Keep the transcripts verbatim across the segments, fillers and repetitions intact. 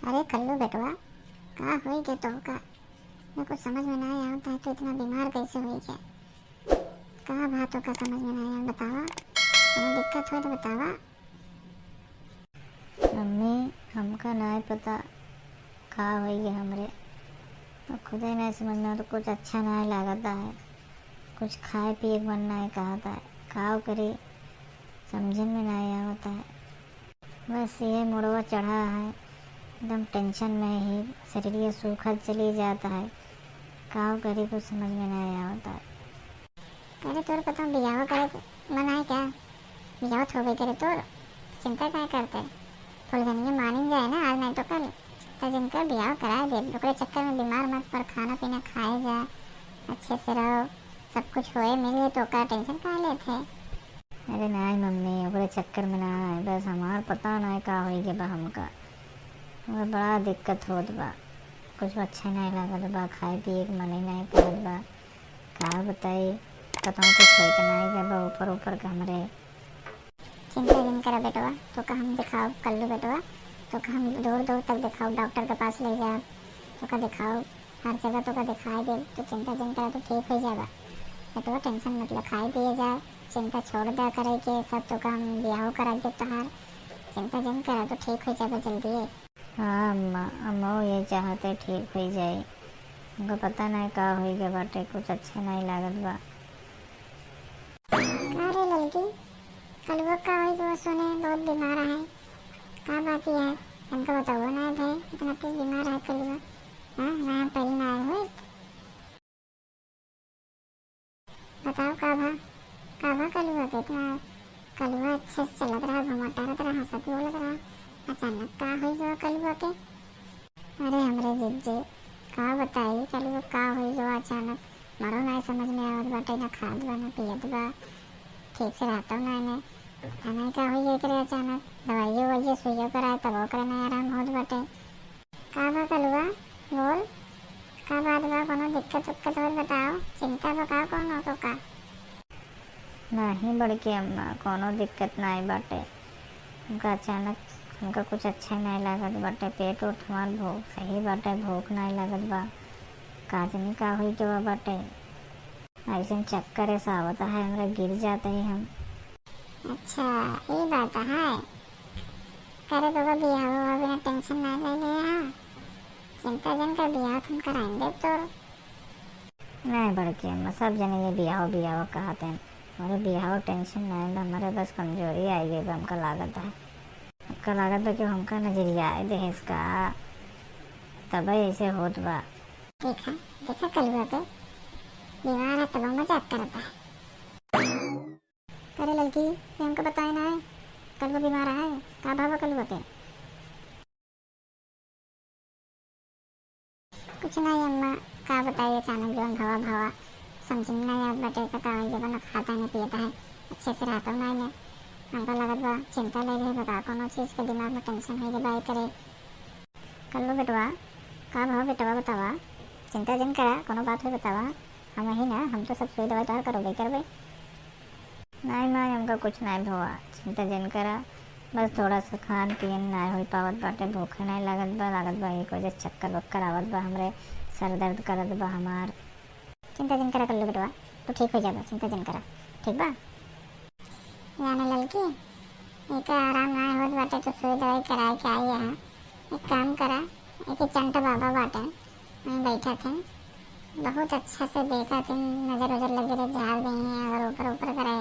अरे कल्लू बेटवा, का होई गए तोहका? मैं कुछ समझ में ना आवत है, तू इतना बीमार कैसे होई गए? का बात तोहका समझ में ना आया, बतावा। कोनो दिक्कत हो तो बतावा। मम्मी, हमका नाय पता का होई गए हमरे। अब खुदे नाय समझ में, तो कुछ अच्छा नाय लागत है, कुछ खाए पिए के मन नाय कहत है, काव करी, समझन में नाय आवत है। बस ये मुड़वा चढ़ा है, एकदम टेंशन में ही शरीर ये सूखत चली जाता है, काव करी, कुछ समझ में नाय आवत है। अरे तोर पता बियाह करे के मन है क्या? बियाह तो हो गई करे तोर, चिंता काय करते? फुलझनिया मानिन जाए ना, आज नहीं तो कल। तो जिनका बियाह कराए दे, ओकरे चक्कर में बीमार मत पड़, खाना पीना खाए जा, अच्छे से रहो, सब कुछ होए मिले तो का टेंशन काहे लेते? अरे नाय मम्मी, ओकरे चक्कर में ना है, बस हमार पता नाय का होई गए बा हमका। हमका बड़ा दिक्कत होत बा, कुछ अच्छा नाय लागत बा, खाए पिए के मन ही नाय करत बा। का बताई, कतहूँ कुछ होइत नाय गए बा ऊपर ऊपर के हमरे। चिंता जिन करा बेटवा, तोका हम दिखाओ कल्लू बेटवा, तोका हम दूर दूर तक दिखाओ, डॉक्टर के पास ले जाओ, तोका दिखाओ, हर जगह तोका दिखाई दे, तो चिंता जिन करा, तो ठीक हो जाबा। बेटवा टेंशन मत ले, खाए पिए जा, चिंता छोड़ दे करे के, सब तोका हम बियाह करा दे तोहार, चिंता जिन करा, तो ठीक हो जाबा जल्दी। हाँ अम्मा, अम्मा ये चाहते ठीक हो जाए, हमका पता नहीं का होई गए बाटे, कुछ अच्छे नहीं लागत बा। का रे ललकी, कलुआ का होई गवा? सुने बहुत बीमार है, का बात ही है? हमका बताओ ना भाई, इतना तेज बीमार है कलुआ। हाँ, ना पहले ना आए हुए। बताओ का भा, का भा कलुआ के? इतना कलुआ अच्छे से चलत रहा, घुमत टहरत रहा, हंसत बोलत रहा, अचानक का होई गवा कलुआ के? अरे हमरे जिज्जी, का बताई कलुआ का होई गवा अचानक, मरो ना समझ में आवत बाटे, ना खात बा ना पियत बा, ठीक से रहतो ना ने। पता नहीं का होई एकरे अचानक। दवाइयो ववाइयो सुइयो कराए तब ओकरे नहीं आराम होत बाटे। का बा कलुआ, बोल, का बात बा? कोनो दिक्कत उक्कत होत बताओ, चिंता बा का कोनो तोका? नहीं बड़की अम्मा, कोनो दिक्कत नहीं बाटे। हमका अचानक हमका कुछ अच्छा नहीं लागत बाटे, पेट उठ हमार भूख सही बाटे, भूख नहीं लागत बा, का जानी का होई गवा बाटे। ऐसन चक्कर ऐसा आवत है हमरा, गिर जाते ही हम। अच्छा, ये बात है। करे बबा, बियाह हुआ बिना टेंशन ना ले ले, हाँ। चिंता जन कर, बियाह तुम कराएंगे तोर। नहीं बड़की अम्मा, सब जने ये बियाह बियाह कहते हैं। हमारे बियाह टेंशन नहीं बा, हमारे बस कमजोरी आई गई बा, हमका लागत है। हमका लागत बा कि हमका नजरिया आए देहेस का, तबे ऐसे होत बा। देखा, देखा कलुआ के, बीमार है तब मजाक करता है। अरे ललकी, ये हमको बताए ना है, कलुआ बीमार है, का भवा कलुआ के? कुछ नहीं अम्मा, का बताई, अचानक जौन भवा भवा, समझ में नहीं आवत बाटे, का का होई गवा, ना खाता नहीं पियता है, अच्छे से रहता नहीं है। हमका लगत बा चिंता ले रहे बा का, कोनो चीज के दिमाग में टेंशन होई गवा बाई करे। कल्लू बेटवा, का भवा बेटवा बतावा, चिंता जिन करा, कोनो बात होई बतावा, हम ही ना, हम तो सब सुई दवाई तोहार करबे करबे। नहीं माई, हमका कुछ नहीं भवा, चिंता जिन करा। बस थोड़ा सा खान पीन नहीं हो पावत बाटे, भूखे नहीं लागत बा, लागत बा एक वजह चक्कर वक्कर आवत बा हमरे, सर दर्द करत बा हमार। चिंता जिन करा कल्लू बेटवा, तू ठीक हो जाबा, चिंता जिन करा, ठीक बा? जाने ललकी, एका आराम नहीं होत बाटे, तो सुई दवाई कराए के आई है। एक काम करा, एक चंट बाबा बाटे, वहीं बैठा थे, बहुत अच्छा से देखा थे, नजर उजर लगे रहे, झाड़ दी हैं अगर ऊपर ऊपर करे,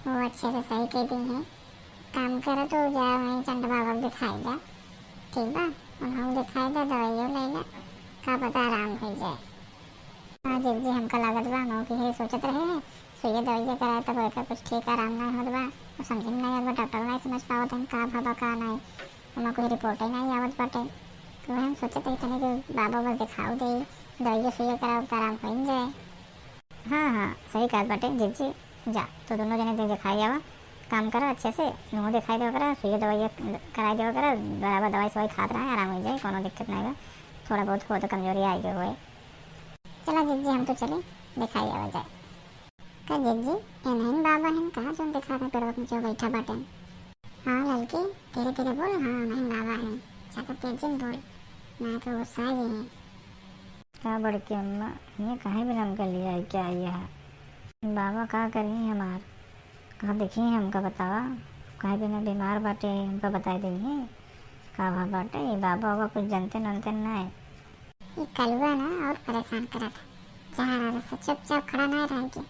वो अच्छे से सही कर दी हैं। काम करा तो जा वहीं चंट बाबा को दिखाई जा, ठीक बा? उन्हों दिखाई जा, दवाइयों ले ले, का पता आराम हो जाए। हाँ जिज्जी, हमका लागत बा, हम के सोचत रहे हैं, सुइया दवाइया कराए तब एकर कुछ ठीक आराम नहीं होत बा, और समझ में नहीं आवत बा, डॉक्टर नहीं समझ पावत हैं का भवा का नहीं। हमार कोई रिपोर्टे नहीं आवत बाटे, तो हम सोचत रही तनी कि बाबा बस दिखाओ दे, दवाइया सुइया कराओ तो आराम हो ही जाए। हाँ हाँ, सही कहत बाटे जिज्जी, जा तो दोनों जने दे दिखाई आवा। काम करा अच्छे से, मुँह दिखाई देवा करा, सुइया दवाइया कराई देवा करा, बराबर दवाई सवाई खात रहा, आराम हो जाए, कोनो दिक्कत नहीं बा। थोड़ा बहुत हो तो कमजोरी आई गई हुए। चला जिज्जी, हम तो चली, दिखाई आवा जाए। का जिज्जी, ये नहीं बाबा हैं कहाँ जो दिखा रहे पेड़वा के नीचे बैठा बाटे? हाँ ललकी, धीरे धीरे बोल, हाँ नहीं बाबा हैं। ज्यादा तेज जिन बोल, ना तो गुस्सा आ जाए। का बड़की अम्मा, ये काहे बिना हमका लिया है, क्या ये है? बाबा का करी हमार? कहाँ देखी हमका बतावा? काहे बिना बीमार बाटे, हमका बताई देइए। का भा बाटे, ये बाबा बाबा कुछ जानते ननते ना है। ये कलुआ ना और परेशान करत है। जहाँ रहा से चुपचाप खड़ा ना रह के।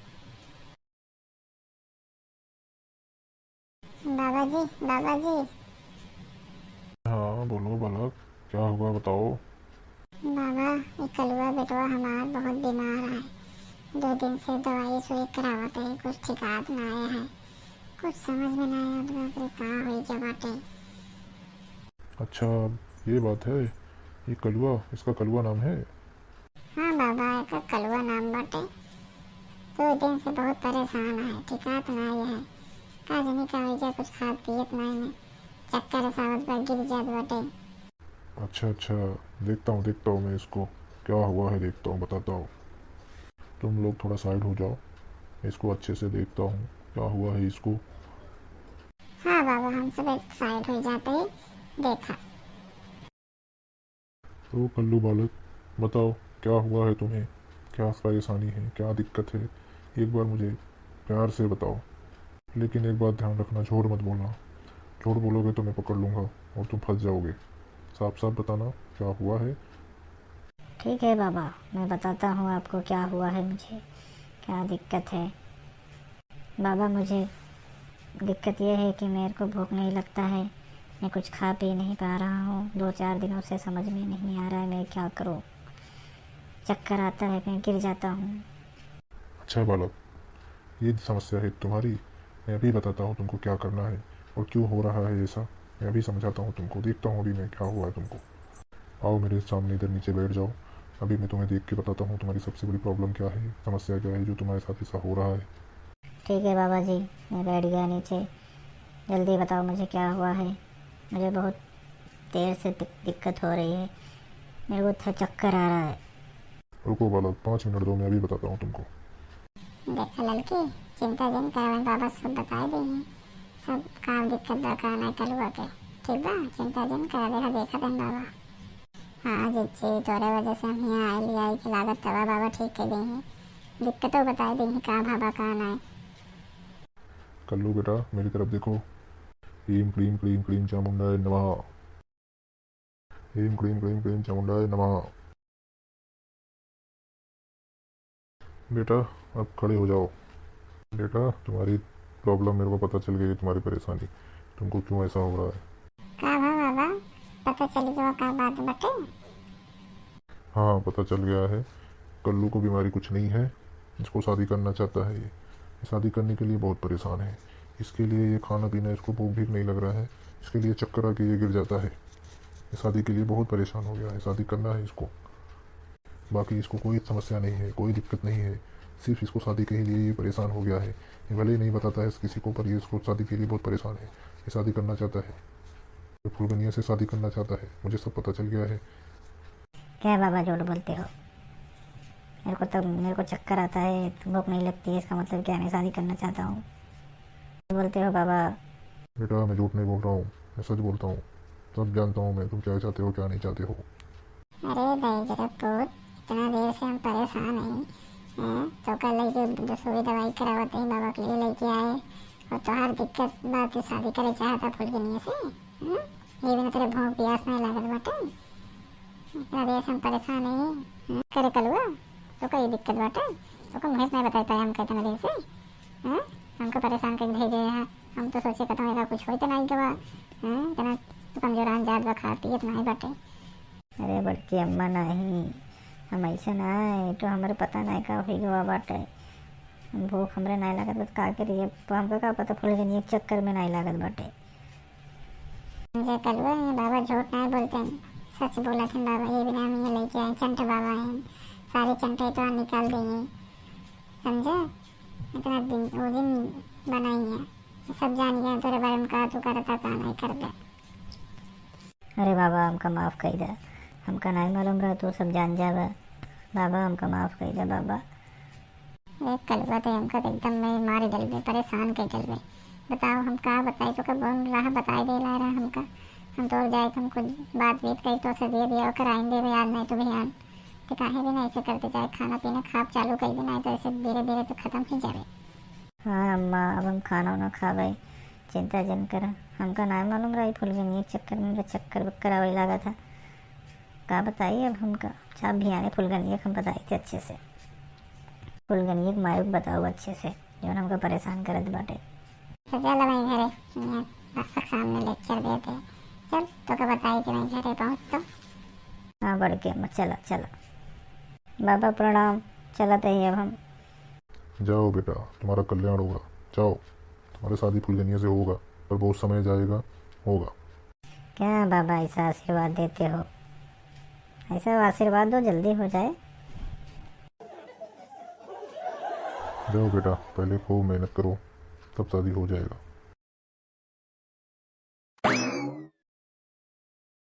बाबा जी, बाबा जी। हाँ, बोलो बालक, क्या हुआ, बताओ। बाबा, ये कलुआ बेटवा हमार बहुत बीमार है। दो दिन से दवाई सुई करावत है, कुछ ठिकात ना आया है, कुछ समझ में ना आया, बाप रे, का होई गया बाटे। अच्छा, ये बात है, ये कलुआ, इसका कलुआ नाम है? हाँ बाबा, एकर कलुआ नाम बाटे। दो दिन से बहुत परेशान है, ठिकात ना आया है, का जानी का होई गया, कुछ खात पियत ना है, चक्कर सावत बा, गिर जात बाटे। अच्छा, अच्छा, देखता हूँ, देखता हूँ मैं इसको, क्या हुआ है देखता हूँ, बताता हूँ। तुम लोग थोड़ा साइड हो जाओ, इसको अच्छे से देखता हूँ, क्या हुआ है इसको। हाँ बाबा, हम सब एक साइड हो जाते हैं, देखा। तो कल्लू बालक, बताओ, क्या हुआ है तुम्हें, क्या परेशानी है, क्या दिक्कत है, एक बार मुझे प्यार से बताओ। लेकिन एक बात ध्यान रखना, झूठ मत बोलना। झूठ बोलोगे तो मैं पकड़ लूँगा और तुम फंस जाओगे। साफ साफ बताना क्या हुआ है। ठीक है बाबा, मैं बताता हूँ आपको क्या हुआ है मुझे, क्या दिक्कत है। बाबा, मुझे दिक्कत ये है कि मेरे को भूख नहीं लगता है, मैं कुछ खा पी नहीं पा रहा हूँ। दो चार दिनों से समझ में नहीं आ रहा है मैं क्या करूँ। चक्कर आता है, मैं गिर जाता हूँ। अच्छा बालक, ये समस्या है तुम्हारी, मैं अभी बताता हूँ तुमको क्या करना है और क्यों हो रहा है ऐसा। मैं अभी समझाता हूँ तुमको, देखता हूँ अभी मैं क्या हुआ है तुमको। आओ मेरे सामने इधर नीचे बैठ जाओ, अभी मैं तुम्हें देख के बताता हूँ तुम्हारी सबसे बड़ी प्रॉब्लम क्या है, समस्या क्या है जो तुम्हारे साथ ऐसा हो रहा है। ठीक है बाबा जी, मैं बैठ गया नीचे। जल्दी बताओ मुझे क्या हुआ है, मुझे बहुत देर से दिक-, दिक्कत हो रही है, मेरे को थ-, चक्कर आ रहा है। रुको बालक, पाँच मिनट दो, मैं अभी बताता हूँ तुमको। देखा ललकी, चिंता जिन करा, बाबा सब बताई देइहैं, सब का दिक्कत बा का ना कलुआ के। ठीक बा, चिंता जिन करा, देखा, देखा देन बाबा। हाँ जिज्जी, तोरे वजह से हम हियाँ आइली, आई के लागत तबा बाबा ठीक कइ देइहैं, दिक्कतो बताई देइहैं का भा बा का ना। कल्लू बेटा, मेरी तरफ देखो। ह्रीं क्लीं क्लीं क्लीं चामुंडाय नमः। ह्रीं क्लीं क्लीं क्लीं चामुंडाय नमः। बेटा, अब खड़े हो जाओ। बेटा, तुम्हारी प्रॉब्लम मेरे को पता चल गई, तुम्हारी परेशानी, तुमको क्यों ऐसा हो रहा है। का भा बाबा, पता चल गया का बात बटे? हाँ, पता चल गया है। कल्लू को बीमारी कुछ नहीं है, इसको शादी करना चाहता है ये। ये शादी करने के लिए बहुत परेशान है। इसके लिए ये खाना पीना, इसको भूख भीख नहीं लग रहा है, इसके लिए चक्कर आके ये गिर जाता है। ये शादी के लिए बहुत परेशान हो गया है, शादी करना है इसको। बाकी इसको कोई समस्या नहीं है, कोई दिक्कत नहीं है, सिर्फ इसको शादी के लिए ये परेशान हो गया है। ये भले ही नहीं बताता है किसी को, पर ये इसको शादी के लिए बहुत परेशान है, ये शादी करना चाहता है, ये फुलगनिया से शादी करना चाहता है, मुझे सब पता चल गया है। क्या बाबा झूठ बोलते हो? मेरे को तो, मेरे को चक्कर आता है, भूख नहीं लगती है, इसका मतलब क्या है? मैं शादी करना चाहता हूँ। बोलते हो बाबा। बेटा, मैं झूठ नहीं बोल रहा हूँ, मैं सच बोलता हूँ। सब जानता हूँ मैं, तुम क्या चाहते हो, क्या नहीं चाहते हो। अरे दहिजरा पूत, इतना देर से हम परेशान हैं, हैं? तो कल लेके सुई दवाई करावत ही बाबा के लिए लेके आए, और तोहार दिक्कत बा, तू शादी करे चाहता फुलगनिया से, हैं? ये बिना तेरे भूख प्यास नहीं लागत बाटे। इतना देर से हम परेशान हैं, हैं? करे कलुआ, तो का ये दिक्कत बाटे? तो का मुझे नहीं बताई पाए हम कितना देर से, हैं? हमको परेशान करके भेजे हैं। हम तो सोचे कहता हूँ एका कुछ होई तो नहीं गवा, हैं? इतना तो कमजोरान जात बा, खात पियत नहीं बाटे। अरे बड़की अम्मा, नहीं, हम ऐसे ना है, तो हमरे पता नहीं का होई गवा बाटे। हम भूख हमरे नहीं लागत बा, तो का करिए? हमका का पता फुलगनिया के चक्कर में नहीं लागत बाटे। जे कलुआ है, बाबा झूठ नहीं बोलते हैं, सच बोलत हैं बाबा। ये बिना हम ये लेके आए, चंट बाबा हैं, सारे चंटे तो निकाल देंगे, समझे? इतना दिन, वो दिन बनाई है, सब जान गए तोरे बारे में, का तू करता, का नहीं करता। अरे बाबा, हमका माफ कई दे, हमका नहीं मालूम रहा, तू सब जान जाबे। बाबा, हमका माफ कई दे बाबा। अरे कलुआ, तो हमका तो एकदम में मार डलबे, परेशान कर डलबे। बताओ, हम का बताई, तो कब राह बताई दे ला रहा हमका। हम तो जाए, हम कुछ बात बीत करी तो से दिए भी और कराइन देबे आज, नहीं तो बिहान। ते काहे भी नहीं ऐसे करते, जाए खाना पीना खाब चालू कर दे, नहीं तो ऐसे धीरे धीरे तो खत्म ही जावे। हाँ अम्मा, अब हम खाना उना खाबे, चिंता जन करा। हमका नाय मालूम रहा ई फुलगनिया के चक्कर में चक्कर बक्कर आवे लागा था। का बताई अब हमका, चाप भी आने फुलगनिया के हम बताई थे अच्छे से। फुलगनिया के मायू के बताओ अच्छे से, जौन हमका परेशान करत बाटे। तो चल भाई घरे, यहाँ दर्शक सामने लेक्चर देते। चल, तो का बताई थे भाई घरे पहुँच तो। हाँ बड़की अम्मा, चला चला। बाबा प्रणाम, चलत ही अब हम। जाओ बेटा, तुम्हारा कल्याण होगा, जाओ। तुम्हारी शादी फुलगनिया से होगा, पर बहुत समय जाएगा, होगा। क्या बाबा ऐसा आशीर्वाद देते हो? ऐसा आशीर्वाद दो, जल्दी हो जाए। जाओ बेटा, पहले खूब मेहनत करो, तब शादी हो जाएगा।